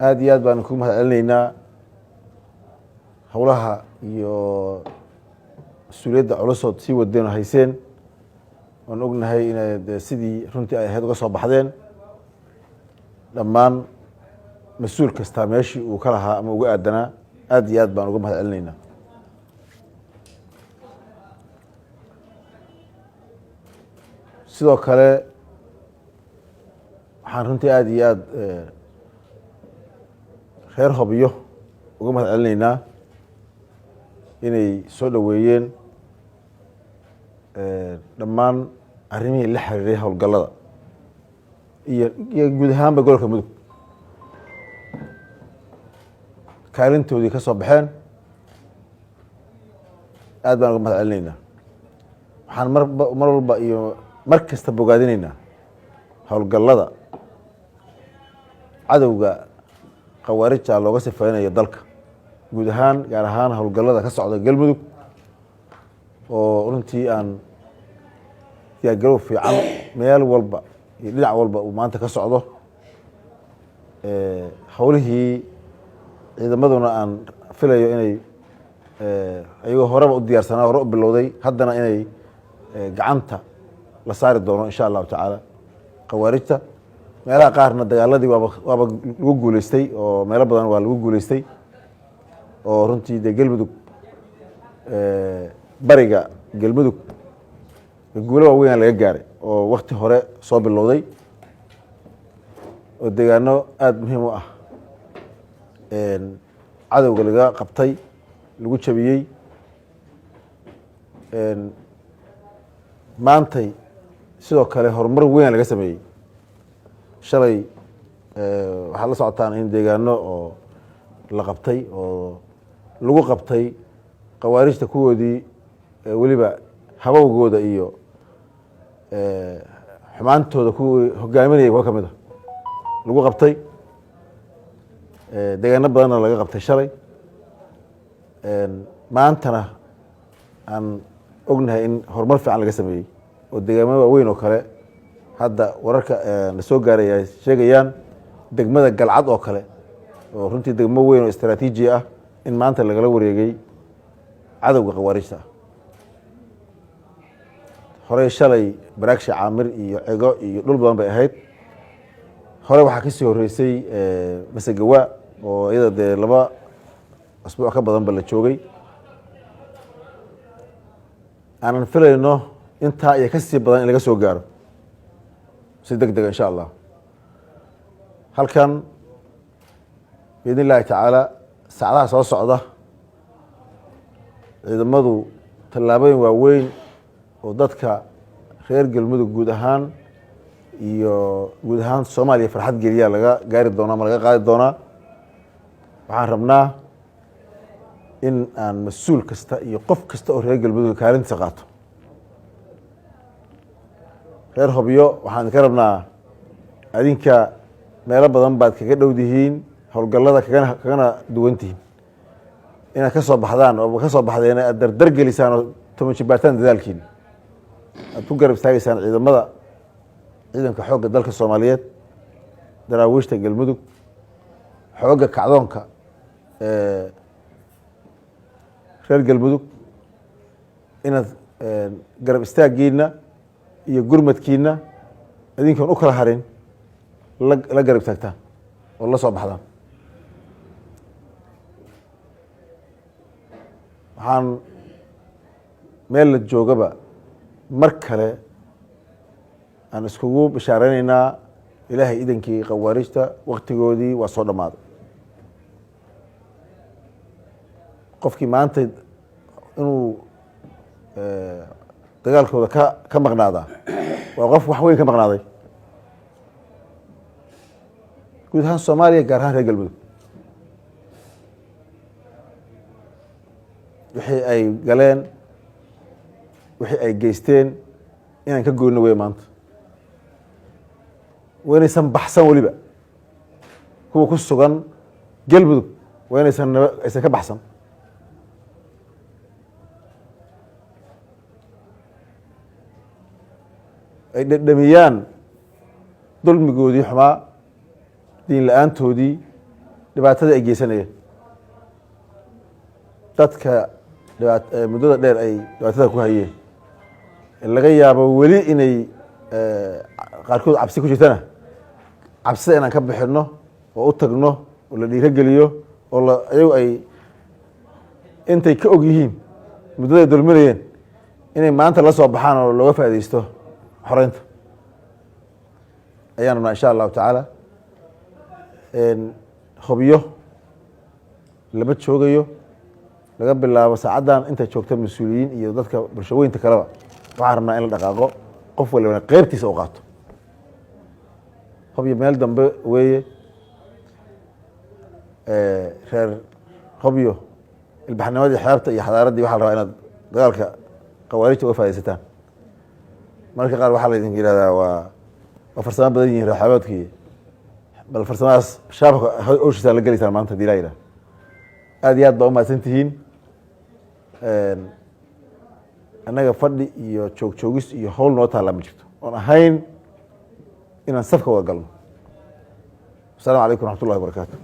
Aada iyo aad baan kugu mahad celinaynaa howlaha iyo mas-uuliyadda culusood sii wadeen oo hayseen. Waan ognahay inay de sidii runtii ay ahayd uga soo baxdeen. Dhammaan mas-uul kastaa meeshii uu ka lahaa ama uga aadanaa, aad iyo aad baan uga mahad celinaynaa. Sidoo kale waxaan runtii aada iyo aad reer Hobyo uga mahad celinaynaa inay soo dhoweeyeen dhammaan arrimihii la xiriiray howlgallada iyo guud ahaanba gobolka Mudug, kaalintoodii ka soo baxeen. Aad baan uga mahad celinaynaa. Waxaan marba mar walba iyo mar kasta bogaadinaynaa howlgallada cadowga khawaarijta looga sifeynayo dalka guud ahaan, gaar ahaan howlgallada ka socda Galmudug, oo runtii aan diyaargarow fiican meel walba iyo dhinac walba uu maanta ka socdo. Howlihii ciidamaduna aan filayo inay ayagoo horeba u diyaarsanaa, hore u bilowday, haddana inay gacanta la saari doono, insha Allahu tacaala, khawaarijta. Meelaha qaarna dagaaladii waaba lagu guuleystay, oo meelo badan waa lagu guuleystay, oo runtii dee Galmudug, bariga Galmudug, guulo waaweyn laga gaaray oo wakti hore soo bilowday, oo deegaano aada muhiim u ah cadowga laga qabtay, lagu jabiyey. Maantay sidoo kale horumar weyn laga sameeyey. Shalay waxaad la socotaan in deegaano oo la qabtay oo lagu qabtay khawaarijta kuwoodii, weliba habowgooda iyo xumaantooda kuwii hogaaminayay kuwa ka mid a lagu qabtay. Deegaano badanna laga qabtay shalay. Maantana aan ognahay in horumar fiican laga sameeyey, oo deegaamada waaweyn oo kale hadda wararka la soo gaaraya ay sheegayaan degmada Galcad oo kale, oo runtii degmo weyn oo istraatiiji ah, in maanta lagala wareegay cadowga khawaarijta ah. Horey shalay Baraagsha Caamir iyo Cego iyo dhul badan bay ahayd. Hore waxaa kasii horeysay Masegawa, oo iyada dee 2 asbuuc ka badan ba la joogay. Aanan filayno intaa iyo kasii badan in laga soo gaaro si deg dega, insha Allah. Halkan, biidn illahi tacaala, saacadaha soo socda ciidamadu tallaabooyin waaweyn oo dadka reer Galmudug guud ahaan iyo guud ahaan Soomaaliya farxad geliya laga gaari doonaa ama laga qaadi doonaa. Waxaan rabnaa in aan mas-uul kasta iyo qof kasta oo reer Galmudug kaalintiisa qaato. Reer Hobyo, waxaan idinka rabnaa, adinka meelo badan baad kaga dhowdihiin howlgallada, kagana duwan tihiin, inaad ka soo baxdaan oo ka soo baxdeen, aad dardar gelisaan oo toban jibaartaan dadaalkiina, aad ku garab istaagaysaan ciidamada, ciidanka xoogga dalka Soomaaliyeed, daraawiishta Galmudug, xoogga kacdoonka reer Galmudug, inaad garab istaaggiina iyo gurmadkiina idinkoon u kala harin la garab istaagtaan oo la soo baxdaan. Waxaan meel la joogaba mar kale aan iskugu bishaareynayna, Ilaahay idankii, khawaarijta waktigoodii waa soo dhammaaday. Qofkii maanta inuu dagaalkooda ka maqnaadaa waa qof wax weyn ka maqnaaday guud ahaan Soomaaliya, gaar ahaan reer Galmudug. Wixii ay galeen, wixii ay geysteen, inaan ka goyno wey maanta. Waa inaysan baxsan, weliba kuwa ku sugan Galmudug waa inaysan aysan ka baxsan. Ay dhedhamiyaan dulmigoodii xumaa, diin la-aantoodii. Dhibaatada ay geysanayeen dadka muddada dheer ay dhibaatada ku hayeen, laga yaabo weli inay qaarkood cabsi ku jirtana, cabsida inaan ka bixino oo u tagno oo la dhiirogeliyo oo la iyagu ay intay ka og yihiin muddada ay dulminayeen inay maanta la soo baxaan oo looga faaidaysto xoreynta ayaan rabnaa, insha Allahu tacaala. Hobyo lama joogayo. Laga bilaabo saacaddan, inta joogta mas-uuliyiin iyo dadka bulshaweynta kaleba, waxaan rabnaa in la dhaqaaqo, qof walibana qeybtiisa u qaato. Hobyo meel dambe weeye. Reer Hobyo, ilbaxnimadii xeebta iyo xadaaraddii, waxa la rabaa inaad dagaalka khawaarijta uga faa'idaysataan. Mararka qaar waxaa laydin yihahdaa waa farsamo badan yihin reer xeebeedkii. Bal farsamadaas shaabka howshiisaa la gelaysaan maanta hadii laa yidhaha. Aad iyo aad baa umahadsan tihiin. Annaga fadhi iyo joog joogis iyo hawl noo taallaa ma jirto oon ahayn inaan safka wada galno. Asalaamu calaykum raxmat ullahi wabarakaatu.